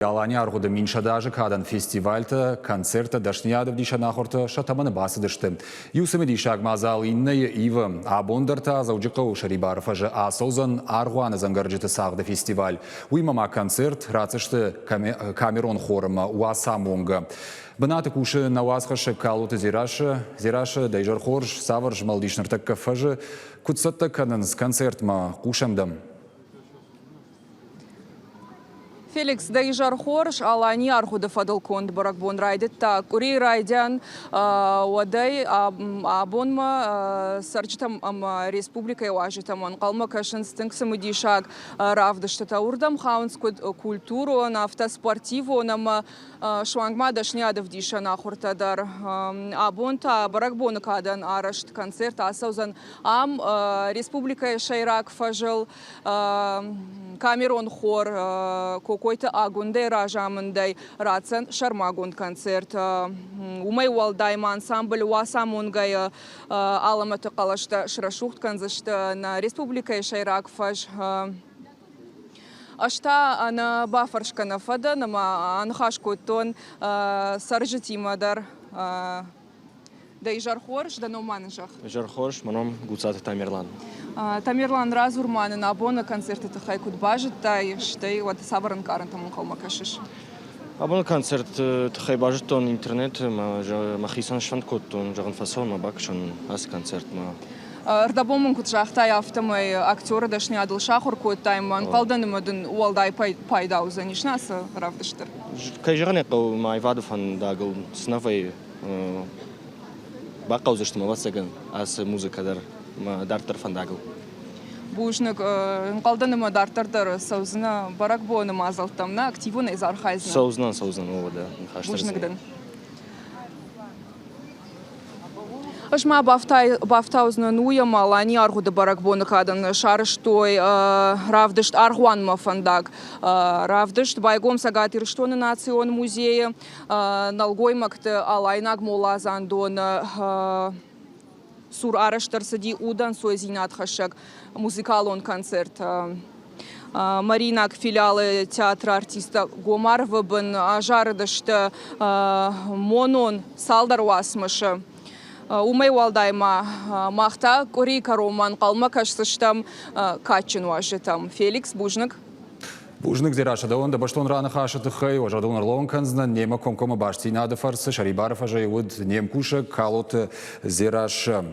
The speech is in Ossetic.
Алани аргъуыды 1100 азы кадӕн фестивальтӕ, концерттӕ, дӕсныйад ӕвдисӕн ахуыртӕ сӕ тӕмӕны бацыдысты. Иу цымыдисаг мадзал иннӕйы ивы. Абон дӕр та Дзӕуджыхъӕуы Сӕрибары фӕзы ацӕудзӕн аргъуаны дзӕнгӕрджыты цагъды фестиваль. Уыимӕ ма концерт ратдзысты камерон хорымӕ Уацамонгӕ. Бынаты кусы нӕ уацхӕссӕг Калоты Дзерассӕ. Дзерассӕ, дӕ изӕр хорз, цавӕр змӕлд ис ныртӕккӕ фӕзы? Куыд цӕттӕ кӕнынц концертмӕ? Хъусӕм дӕм. Феликс, дӕ изӕр хорз! Аланийы аргъуыды фӕдыл конд бӕрӕгбон райдыдта къуырийы райдиан. Уӕдӕй абонмӕ цӕрджытӕм ӕмӕ республикӕйы уазджытӕм ӕнхъӕлмӕ кӕсынц тынг цымыдисаг равдыстытӕ. Уырдӕм хауынц куыд культурон, афтӕ спортивон ӕмӕ суанг ма дӕсныйад ӕвдисӕн ахуыртӕ дӕр. Абон та бӕрӕгбоны кадӕн арӕзт концерт ацӕудзӕн ам, республикӕйы сӕйраг фӕзыл. Камерон хор Кокойты Агуындӕйы разамындӕй ратдзӕн сӕрмагонд концерт. Уымӕй уӕлдай ма ансамбль Уацамонгӕйы алӕмӕты хъӕлӕстӕ срӕсугъд кӕндзысты нӕ республикӕйы сӕйраг фӕз. Ӕз та ӕнӕ бафӕрсгӕ нӕ фӕдӕн ӕмӕ аныхас кодтон цӕрджытимӕ дӕр. Дӕ изӕр хорз, дӕ ном ма нын зӕгъ. Изӕр хорз, мӕ ном Гуцаты Тамерлан. Тамерлан, радзур ма нын абоны концерты тыххӕй куыд базыдтай, стӕй уӕд цавӕр ӕнкъарӕнтӕм ӕнхъӕлмӕ кӕсыс? Абоны концерты тыххӕй базыдтон интернеты, мӕхицӕн сфӕнд кодтон, зӕгъын, фӕцӕуын ма бакӕсон ацы концертмӕ. Ӕрдӕбон мын куыд загътай, афтӕмӕй актеры дӕсныйадыл сахуыр кодтай ӕмӕ ӕнхъӕлдӕн ӕмӕ дын уӕлдай пайда уыдзӕнис нӕ ацы равдыст дӕр? Кӕй зӕгъын ӕй хъӕуы, мӕ аивады фӕндагыл цы нӕ вӕййы, бахъӕудзысты мӕ, ӕвӕццӕгӕн, ацы музыкӕ дӕр мӕ дарддӕр фӕндагыл. Бузныг. Ӕнхъӕлдӕн ӕмӕ дарддӕр дӕр цӕудзынӕ бӕрӕгбоны мадзӕлттӕм, нӕ активонӕй дзы архайдзынӕ? Цӕудзынӕн, цӕудзынӕн, уӕдӕ ныхас Бузныг дын. Ӕз ма бафтаудзынӕн уый, ӕмӕ Аланийы аргъуыды бӕрӕгбоны кадӕн сарӕзтой равдыст Аргъуанмӕ фӕндаг. Равдыст байгом Цӕгат Ирыстоны национ музейы. Нӕлгоймӕгты алайнаг моладзандоны цур арӕзт ӕрцыди удӕнцойдзинадхӕссӕг музыкалон концерт. Мариинаг филиалы театры артисттӕ Гомаровы бын азарыдысты монон цалдӕр уацмысы. Уымӕй уӕлдай ма мах та къуырийы кӕронмӕ ӕнхъӕлмӕ кӕсдзыстӕм кадджын уазджытӕм. Феликс, бузныг. Бузныг, Дзерассӕ, дӕуӕн дӕ бӕстон раныхасы тыххӕй. Уӕ зӕрдыл ӕрлӕууын кӕндзынӕн, немӕ комкоммӕ бастдзинады фӕрцы Сӕрибары фӕзӕй уыд не мкусӕг Калоты Дзерассӕ.